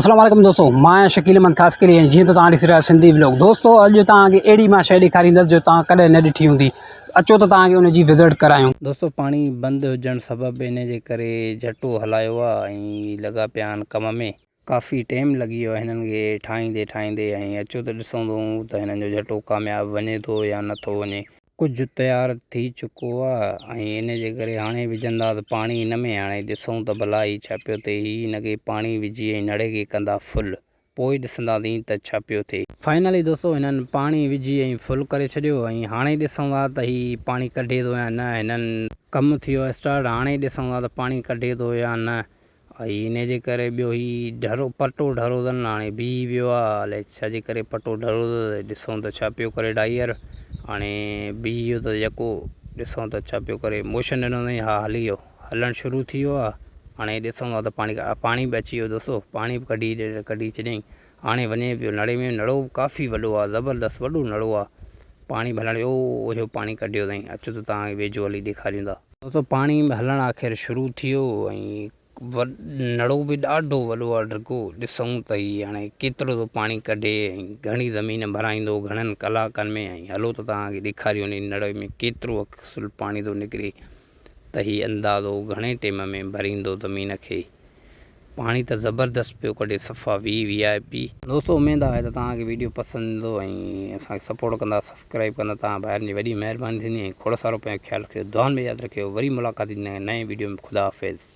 السلام عليڪم دوستو مان آهيان شڪيل احمد خاصخيلي ۽ جيئن ته توهان ڏسي رهيا آهيو سنڌي ولاگ دوستو اڄ توهان کي اهڙي مان شيء ڏيکاريندس جو توهان ڪڏهن نه ڏٺي هوندي اچو ته توهان کي ان جي وزٽ ڪرايون. دوستو پاڻي بند هجڻ سبب ان جي ڪري جهٽو هلايو آ ۽ لڳا پيا آهن ڪم ۾. ڪافي ٽيم لڳي ويو هنن کي ٺاهيندي ٺاهيندي ۽ اچو ته ڏسون ٿو ته هنن جو جهٽو ڪامياب وڃي ٿو يا نه ٿو وڃي. ڪجهه تيار ٿي چڪو آ ۽ ان جي ڪري هاڻي وجهنداس پاڻي ان ۾ هاڻي ڏسون ته ڀلا هي ڇا پيو ٿئي هي ان کي پاڻي وجهي ۽ نڙي کي ڪندا فل پوء ڏسنداسين ته ڇا پيو ٿئي. فائنلي دوستو هنن پاڻي وجهي ۽ فل ڪري ڇڏيو ۽ هاڻي ڏسون ٿا ته هي پاڻي ڪڍي ٿو يا نه هنن ڪم ٿي ويو اسٽارٽ هاڻي ڏسون ٿا ته پاڻي ڪڍي ٿو يا نه ۽ انهي جي ڪري ٻيو هي ڍرو پٽو ڍرو اٿن هاڻي بيهي ويو آ الائي ڇا جي ڪري پٽو ڍرو اٿس ڏسون ته ڇا پيو ڪري ڊائير هاڻي بيهي ويو اٿس يڪو ڏسون ته ڇا پيو ڪري موشن ڏنو اٿئي ها هلي ويو هلڻ شروع ٿي ويو آ هاڻي ڏسون ٿا ته پاڻي پاڻي به اچي ويو دوستو پاڻي به ڪڍي ڪڍي ڇڏيائين هاڻي وڃي پيو نڙي ۾ نڙو به ڪافي وڏو آ زبردست وڏو نڙو آ پاڻي به هلڻ او اهو پاڻي ڪڍيو اٿئي اچو ته توهان کي ويجهو هلي ڏيکاريون ٿا. دوستو پاڻي به هلڻ آخر شروع ٿي ويو ۽ نڙو به ڏاڍو وڏو آ ڊگهو ڏسون ته هي هاڻي ڪيترو ٿو پاڻي ڪڍي ۽ گهڻي زمين ڀرائيندو گهڻن ڪلاڪن ۾ ۽ هلو ته توهان کي ڏيکاريون هن نڙي ۾ ڪيترو اصل پاڻي ٿو نڪري ته هي اندازو گهڻي ٽيم ۾ ڀريندو زمين کي. پاڻي ته زبردست پيو ڪڍي صفا وي وي آء پي. دوستو اميد آهي ته توهان کي ويڊيو پسند ايندو ۽ اسان کي سپورٽ ڪندا سبسڪرائيب ڪندا توهان ڀائرن جي وڏي مهرباني ٿيندي ۽ کوڙ سارو پنهنجو خيال رکجو دعائن ۾ ياد رکجو وري ملاقات ٿيندي نئين ويڊيو ۾ خدا حافظ.